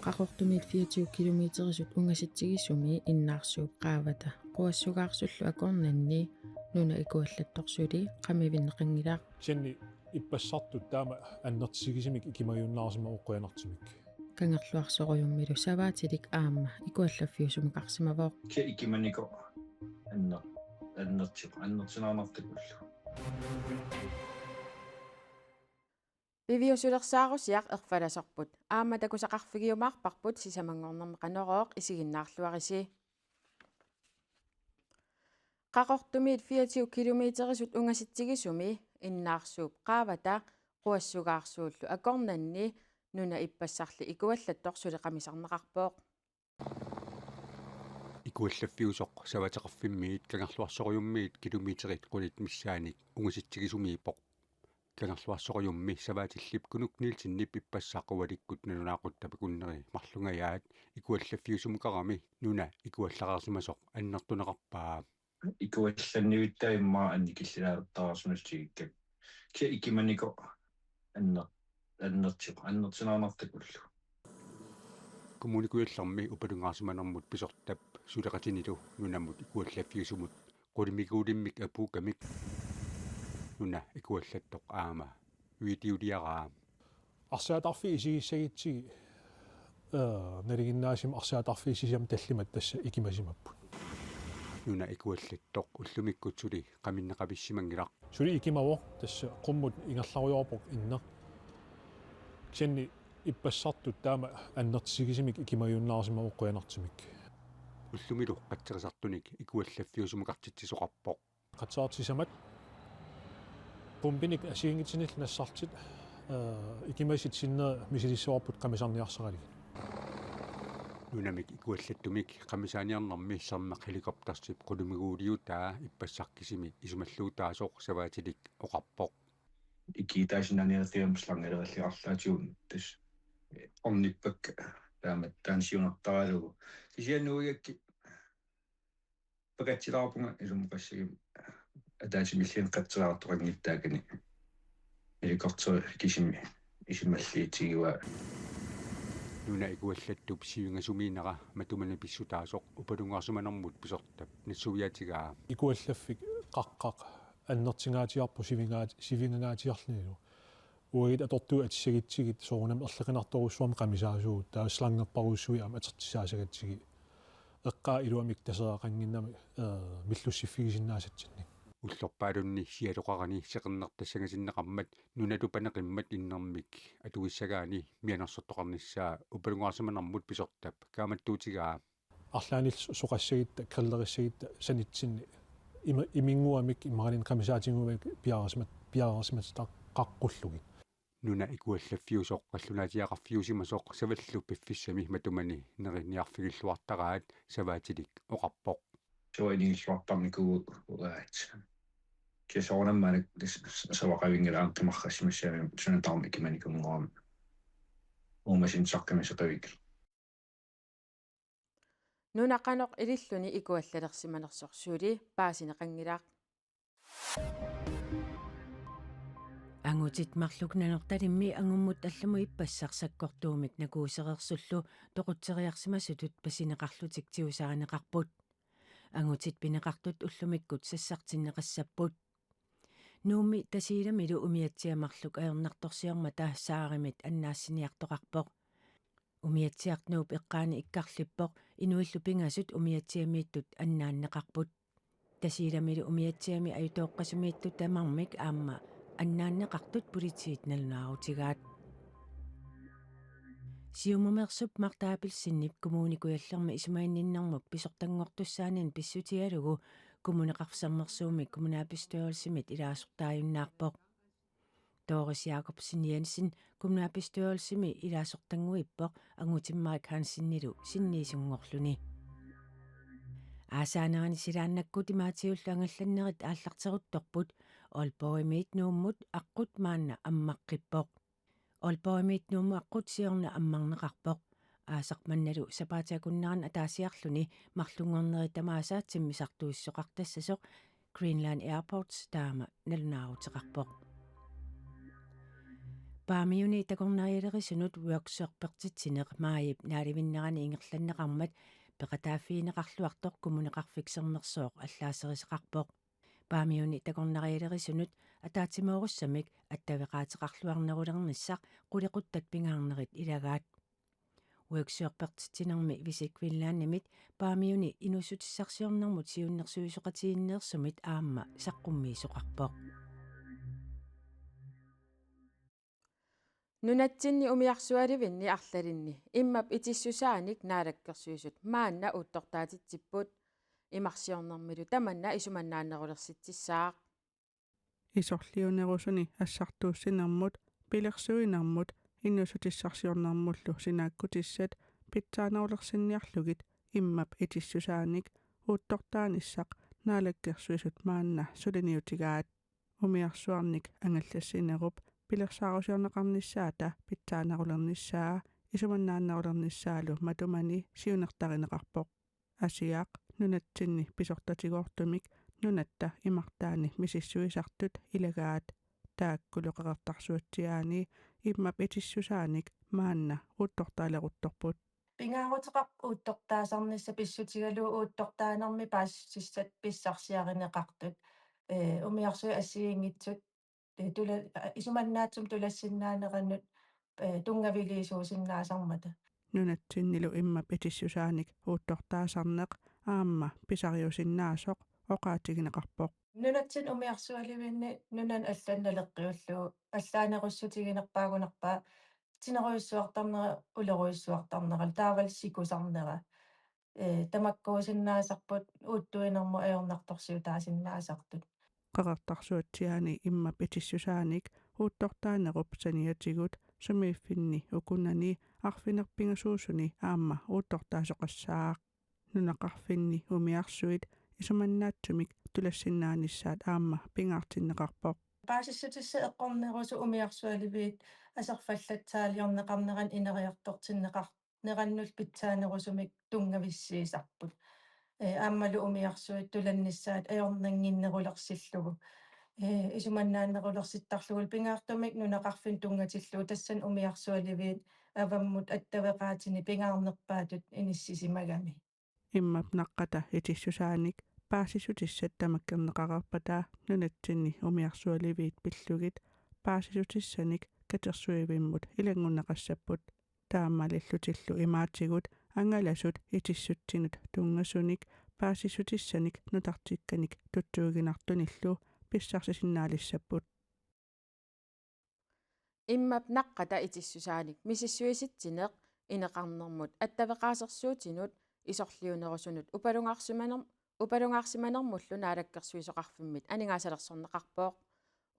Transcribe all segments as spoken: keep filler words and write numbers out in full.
Qaqortumiit fireogtyve kilometerisut ungasitsigisumi Innaarsuup qaavata Quassugaarsullu akornanni nuna ikuallattoq suli qamivinneqanngilaq. Kisianni ippassartut taama annertutigisumik ikimajunnaarsimavoq qujanartumik. Kangerluarsorujummilu savaatilik aamma ikuallaffiusumukarsimavoq. Kia ikimanikoq anner-, annerti-, annertunaarnartakullu. Piviusulersaarusiaq erfalasorput aamma takusaqarfigiumaarparput sisamanngornermi Qanorooq, isiginnaarluarisi. Qaqortumiit fireogtyve kilometerisut ungasitsigisumi Innaarsuup qaavata Quassugaarsuullu akornanni nuna ippassarli ikuallattoq suli qamisarneqarpoq. Ikuallaffiusoq savaateqarfimmiit Kangerluarsorujummiit kilometerit qulit missaannik ungasitsigisumiippoq. Kangerluarsorujummi savaatillip Kunuk Nielsenip ippassaq ualikkut nalunaaqutip akunneri marlungajaat ikuallaffiusumukarami nuna ikuallareersimasoq annertuneqarpaa. Ikuallannivittaa immaqa annikillilaartaarsimassutigikkakku. Kia ikimanikoq anner-, annerti-, annertunaarnartakullu. Kommune Kujallermi upalungaarsimanermut pisortap suleqatinilu nunamut ikuallaffiusumut qulimiguulimmik apuukkamik nuna ikuallattoq aamma videoliaraa. Arsaattarfiit isigissagutsigit, ee, nalinginnaasumik arsaattarfiit sisamat tallimat tassa ikimasimapput. Nuna ikuallattoq ullumikkut suli qaminneqavissimanngilaq. Suli ikimavoq tassa qummut ingerlarujoorpoq inneq. Kisianni ippassartut taama annertutigisumik ikimajunnaarsimavoq qujanartumik. Ullumilu qatserisartunik ikuallaffiusumukartitsisoqarpoq. Qatserisartut sisamat pumpinik assigiinngitsunillu nassartut, ee, ikimasut sinneri misilissavarput qamisarniarsaralugit. Nunamik ikuallattumik qamisaaniarnermi sermeq helikoptersip qulimiguuliutaa ippassaq kisimi isumalluutaasoq savaatilik oqarpoq. Ikiitaasinnaaniartiam slangeleralliarlaatigut tassa ornippakka taama taanna siunertaralugu. Kisianni nuigakkit pakatsilaarpunga ilumuqassagimmi ataatsimiilluni qatseraartoqanngitsukkani. Helikopteri kisimi isumalliutigivaa. Nuna ikuallattup sivingasumiinnera matumani pissutaasoq upalungaarsimanermut pisortap nassuiaatigaa. Ikuallaffik qaqqaq annertungaatsiarpoq sivingaat-, sivingangaatsiarlunilu. Uagut atortut atissagutsigit soorunami erliqinartorujussuarmik qamisaasugut, taava slangerparujussuit aamma atortussaassagatsigu. Eqqaa iluamik taseraqannginnami, ee, millussiffigisinnaassatsinnik. Ullorpaalunni sialoqarani seqernertassangasinneqarmat nunalu paneqimmat innermik atuissagaanni mianersortoqarnissaa upalungaarsimanermut pisortap kaammattuutigaa. Arlaannik soqassagutta, grillerissagutta sanitsinni ima-, iminnguamik imaluunniit qamisaatinnguamik piareersimat-, piareersimatitaqaqqullugit. Nuna ikuallaffiusoq qallunaatsiaqarfiusimasoq savallu piffissami matumani neriniarfigilluartaraat savaatilik oqarpoq. Sua inigilluartarnikuugaat. Kia soorunami maannakkut tassa savaqavinngilaq, aamma qimarrassimassagamik suna tamarmi ikimanikunngoramik. Uumasunneq saqqummisoqavikka. Nuna qanoq ililluni ikuallalersimanersoq suli paasineqanngilaq. Angutit marluk Nanortalimmi angummut allamut ippassaq sakkortuumik nakuusereersullu toqutseriarsimasutut pasineqarlutik tigusarineqarput. Angutit pineqartut ullumikkut sassartinneqassapput. Nuummi Tasiilamilu umiatsiaq marluk ajornartorsiormata Saarimit annaassiniartoqarpoq. Umiatsiaq Nuup eqqaani ikkarlippoq, inuillu pingasut umiatsiamiittut annaanneqarput. Tasiilamilu umiatsiami ajutooqqasumiittut tamarmik aamma annaanneqartut politiit nalunaarutigaat. Siumumeersup Martha Abelsenip Kommune Kujallermi isumaginninnermut pisortanngortussaanini pissutigalugu Kommuneqarfik Sermersuumi kommunalbestyrelsimit ilaasortaajunnaarpoq. Doris Jakobsen Jensen kommunalbestyrelsimi ilaasortannguippoq Angutimmarik Hansenilu sinniisunngorluni. Aasaanerani silaannakkut imaatiullu angallannerit aallarteruttorput, Aalborgimiit Nuummut aqqut maanna ammaqqippoq. Aalborgimiit Nuummut aqqut siorna ammarneqarpoq. Aasaq mannalu sapaatip akunnerani ataasiarluni marlunngornerit tamaasa timmisartuisoqartassasoq Greenland Airports taama nalunaaruteqarpoq. Paamiuni takornarialerisunut workshoppertitsineq maajip naalivinnerani ingerlanneqarmat peqataaffigineqarluartoq Kommuneqarfik Sermersooq allaaserisaqarpoq. Paamiuni takornarialerisunut ataatsimoorussamik attaveqaateqarluarnerulernissaq qulequttat pingaarnerit ilagaat. Workshoppertitsinermi Visit Greenlandimit Paamiuni inuussutissarsiornermut siunnersuisoqatigiinneersumit aamma saqqummiisoqarpoq. Nunatsinni umiarsualivinni arlalinni immap itissusaanik Naalakkersuisut maanna uuttortaatitsipput. Imarsiornermilu tamanna isumannaannerulersitsissaaq. Isorliunerusuni assartuussinermut, pilersuinermut, inuussutissarsiornermullu sinaakkutissat pitsaanerulersinniarlugit immap itissusaanik uuttortaanissaq Naalakkersuisut maanna suliniutigaat. Umiarsuarnik angallassinerup pilersaarusiorneqarnissaata pitsaanerulernissaa isumannaannerulernissaalu matumani siunertarineqarpoq. Asiaq nunatsinni pisortatigoortumik nunatta imartaani misissuisartut ilagaat, taakkulu Qeqertarsuatsiaani immap itissusaanik maanna uuttortaaleruttorput. Pingaaruteqarpoq uuttortaasarnissaq pissutigalugu uuttortaanermi paasissutissat pissarsiarineqartut. Ee, umiarsuit assigiinngitsut, ee, tula-, a-, isumannaatsumik tulassinnaaneranut, ee, tunngaviliisuusinnaasarmata. Nunatsinnilu immap itissusaanik uuttortaasarneq aamma pisariusinnaasoq oqaatigineqarpoq. Nunatsinni umiarsualivinni nunani allani naleqqiullugu allaanerussutiginerpaagunarpaa tinerujussuartarnera, ulerujussuartarnera, taavalu sikusarnera. Ee, tamakkuusinnaasarput uuttuinermut ajornartorsiutaasinnaasartut. Qeqertarsuatsiaani immap itissusaanik uuttortaanerup saniatigut sumiiffinni ukunani arfineq-pingasuusuni aamma uuttortaasoqassaaq. Nunaqarfinni umiarsuit isumannaatsumik tulassinnaanissaat aamma pingaartinneqarpoq. Paasissutissat eqqornerusut umiarsualiviit aserfallatsaaliorneqarneranut ineriartortinneqar-, nerannullu pitsaanerusumik tunngavissiisarput. Ee, aammalu umiarsuit tulannissaat ajornannginnerulersillugu. Ee, isumannaannerulersittarlugulu pingaartumik nunaqarfinni tunngatillugu tassani umiarsualiviit avammut attaveqaatini pingaarnerpaatut inissisimagami. Immap naqqata itissusaanik paasissutissat tamakkerneqareerpata nunatsinni umiarsualiviit pillugit paasissutissanik katersuivimmut ilanngunneqassapput. Taamaalillutillu imaatigut angalasut itissutsinut tunngasunik paasissutissanik nutartikkanik tutsuiginartunillu pissarsisinnaalissapput. Immap naqqata itissusaanik misissuisitsineq ineqarnermut attaveqaasersuutinut isorliunerusunut upalungaarsimaner-, upalungaarsimanermullu Naalakkersuisoqarfimmit aningaasalersorneqarpoq.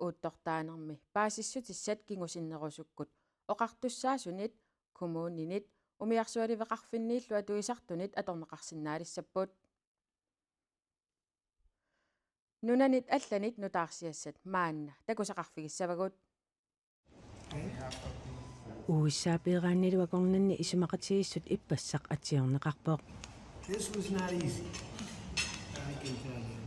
Uuttortaanermi paasissutissat kingusinnerusukkut oqartussaasunit, kommuninit, umiarsualiveqarfinniillu atuisartunit atorneqarsinnaalissapput. Nunanit allanit nutaarsiassat maanna takusaqarfigissavagut. U S A-p Iranilu akornanni isumaqatigiissut ippassaq atsiorneqarpoq. This was not easy. I can tell you.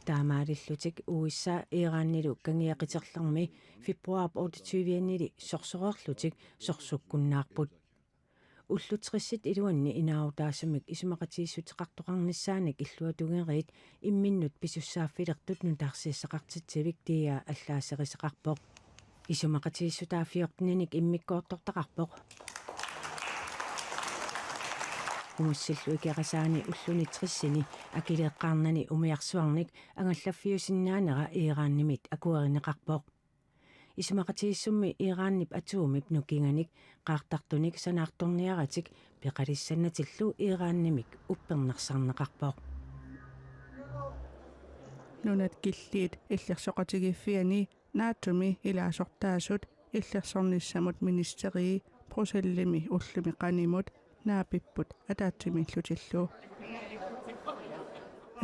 Taamaalillutik U S A Iranilu kangia qiterlermi februaarip otteogtyve-anili sorsoreerlutik sorsukkunnaarput. Ullut tressit iluanni inaarutaasumik isumaqatigiissuteqartoqarnissaanik illuatungeriit imminnut pisussaaffilertut nutaarsiassaqartitsivik D R allaaserisaqarpoq. Isumaqatigiissutaa fjorten-inik immikkoortortaqarpoq. Umussillu Ikerasaani ulluni tressini akileeqqaarnani umiarsuarnik angallaffiusinnaanera Iranimit akuerineqarpoq. Isumaqatigiissummi Iranip atomip nukinganik qaartartunik sanaartorniaratik peqalissanatillu Iranimik uppernarsarneqarpoq. Nunat killiit illersoqatigiiffianni NATO-mi ilaasortaasut illersornissamut ministerii Bruxellesimi ullumi qanimut naapipput ataatsimiillutillu.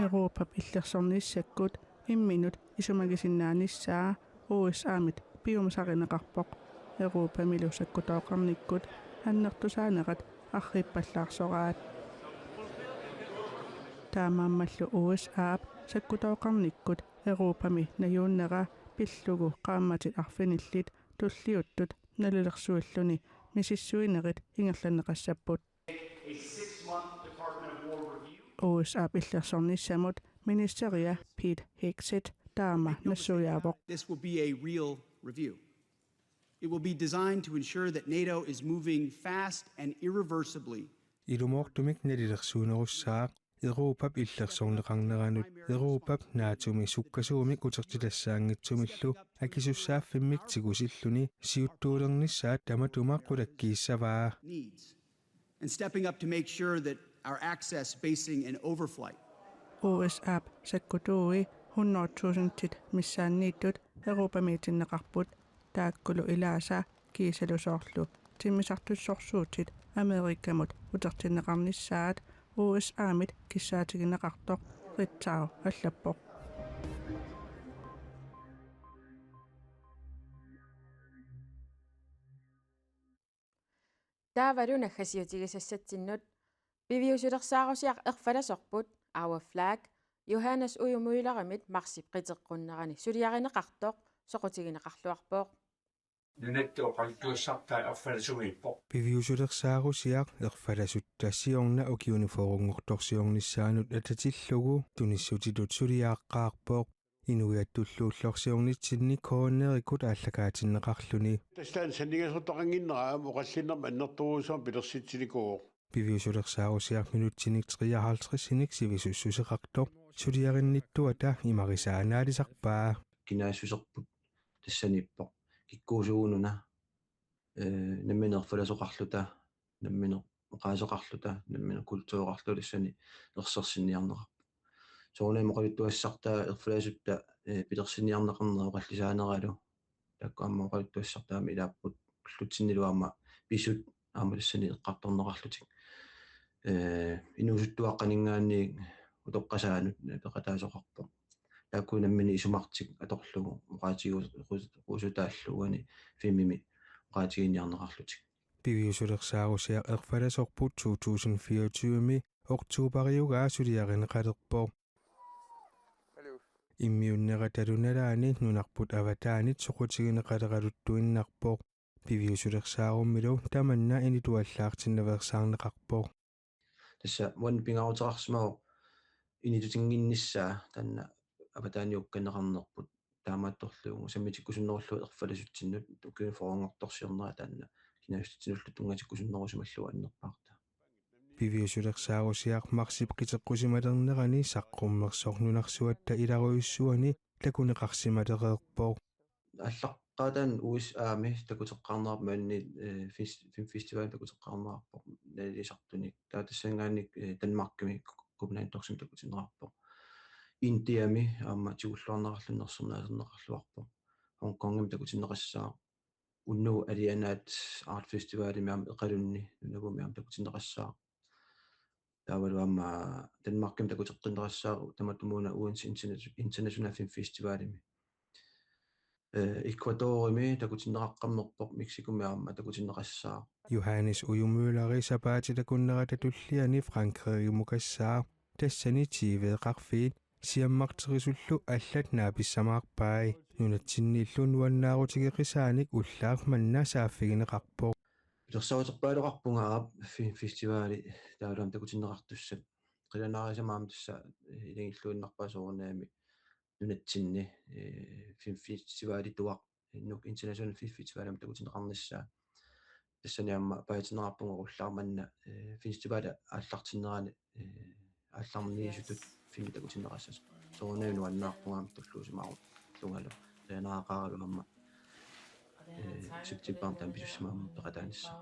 Europap illersornissakkut imminut isumagisinnaanissaa U S A-mit piumasarineqarpoq, Europamilu sakkutooqarnikkut annertusaanerat arriippallaarsooraat. Taamaammallu U S A-p sakkutooqarnikkut Europami najuunnera pillugu qaammatit arfinillit tulliuttut nalilersuilluni misissuinerit ingerlanneqassapput. U S A-p illersornissamut ministeria Pete Hegseth taama nassuiaavoq. This will be a real review. It will be designed to ensure that NATO is moving fast and irreversibly. Ilumoortumik nalilersuinerussaaq Europap illersorneqarneranut, Europap NATO-mi sukkasuumik utertitassaanngitsumillu akisussaaffimmik tigusilluni siuttuulernissaat tamatuma qulakkiissavaa. Needs and stepping up to make sure that our access, basing, and overflight. U S A-p sakkutuui hundrede tusindit missaanniittut Europamiitinneqarput, taakkulu ilaasa kiisalu soorlu timmisartussorsuutit Amerikamut utertinneqarnissaat U S A-mit kissaatigineqartoq Ritzau allappoq. Taavalu naggasiutigisassatsinnut piviusulersaarusiaq erfalasorput Our Flag Johannes Uju Møllerimit marsip qiteqqunnerani suliarineqartoq soqutigineqarluarpoq. Nunatta oqaluttuassartaa erfalasumiippoq. Piviusulersaarusiaq erfalasutta siorna ukiuni fyrrenngortorsiornissaanut atatillugu tunissutitut suliaqqaarpoq. Inuiattulluullorsiornitsinni K N R-ikkut aallakaatinneqarluni. Tassa taanna saniasortaqannginnera aamma oqallinnermi annertoorujussuarmik pilersitsinikuuvoq. Piviusulersaarusiaq minutsinnik treoghalvtredsinik sivisussuseqartoq suliarinnittuata imarisaanaalisarpaa. Kinaassuserput tassaniippoq. Kikkuusugununa, eh, nammineq erfalasoqarluta, nammineq oqaaseqarluta, nammineq kultureqarluta tassani ersersinniarneqarpoq. Soorunami oqaluttuassartaa erfalasutta, eh, pilersinniarneqarnera oqallisaaneralu. Taakku aamma oqaluttuassartaami ilaapput ullutsinnilu aamma pisut aamma tassani eqqartorneqarlutik. Eh, inuusuttuaqqaninngaanniit utoqqasaanut peqataasoqarpoq. Taakku nammineq isumartik atorlugu oqaatigiuusutaallu uani filmimi oqaatiginiarneqarlutik. Piviusulersaarusiaq erfalasorput to tusind fireogtyve-mi oktobariugaa suliarineqalerpoq. Immiunneratalu nalaani nunarput avataanit soqutigineqaleraluttuinnarpoq. Piviusulersaarummilu tamanna inituallaartinnaveersaarneqarpoq. Tassa uani pingaaruteqarsimavoq initutinnginnissaa taanna avataaniukkanneqarnerput taamaattorlugu sammitikkusunnerullugu erfalasutsinnut ukiuni fyrrenngortorsiornera taanna kinaassutsitsinullu tunngatikkusunnerusimallugu annerpaarta. Piviusulersaarusiaq marsip qiteqqusimalernerani saqqummersoq nunarsuatta ilarujussuani takuneqarsimalereerpoq. Aallaqqaataani U S A-mi takuteqqaarneqarpoq maanni, eh, fes-, filmfestivalimi takuteqqaarneqarpoq nalilisartunik. Taava tassanngaanniit, eh, Danmarkimi Copenhagen Docsimi takutinneqarpoq. Indiami aamma tigulluarneqarluni nersornaaserneqarluarpoq. Hongkongimi takutinneqassaaq. Unnugu Alianaat Art Festivalimi aamma Iqalunni nunagumi aamma takutinneqassaaq. Taavalu aamma Danmarkimi takuteqqinneqassaaq tamatumuuna Odense Interna-, International Film Festivalimi. Eh, Ecuadorimi takutinneqaqqammerpoq, Mexicomi aamma takutinneqassaaq. Johannes Uju Mølleri sapaatip akunnerata tulliani Frankrigimukassaaq. Tassani T V-qarfiit siammarterisullu allat naapissamaarpai. Nunatsinniillu nuannaarutigeqisaanik ullaaq manna saaffigineqarpoq. Pilersaaruterpaaluaqarpunga aap fi-, festivali taavalu aamma takutinneqartussat. Qilanaarisamik aamma tassa, eh, ilagilluinnarpaa soorunami nunatsinni, eh, filmfestivalituaq, Nuuk International Film Festivalimi takutinneqarnissaa. Tassani aamma paajatinneqarpunga ullaaq manna, eh, festivali aallartinnerani, eh, aallarniisutut filmi takutinneqassasoq. Soorunami nuannaarpunga aamma tulluusimaarunalungalu. Qilanaaqaaralu aamma, eh, septembarimi taama pisussama aamma peqataanissaa.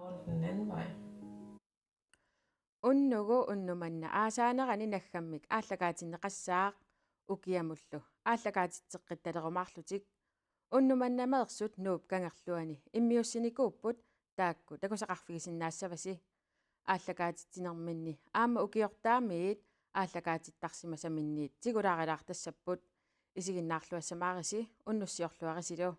Unnugu unnuk manna aasaanerani naggammik aallakaatinneqassaaq ukiamullu aallakaatitseqqittalerumaarlutik. Unnuk mannameersut Nuup Kangerluani immiussinikuupput, taakku takusaqarfigisinnaassavasi. Aallakaatitsinerminni aamma ukiortaamiit aallakaatittarsimasaminniit tigulaarilaartassapput. Isiginnaarluassamaarisi, unnussiorluarisilu.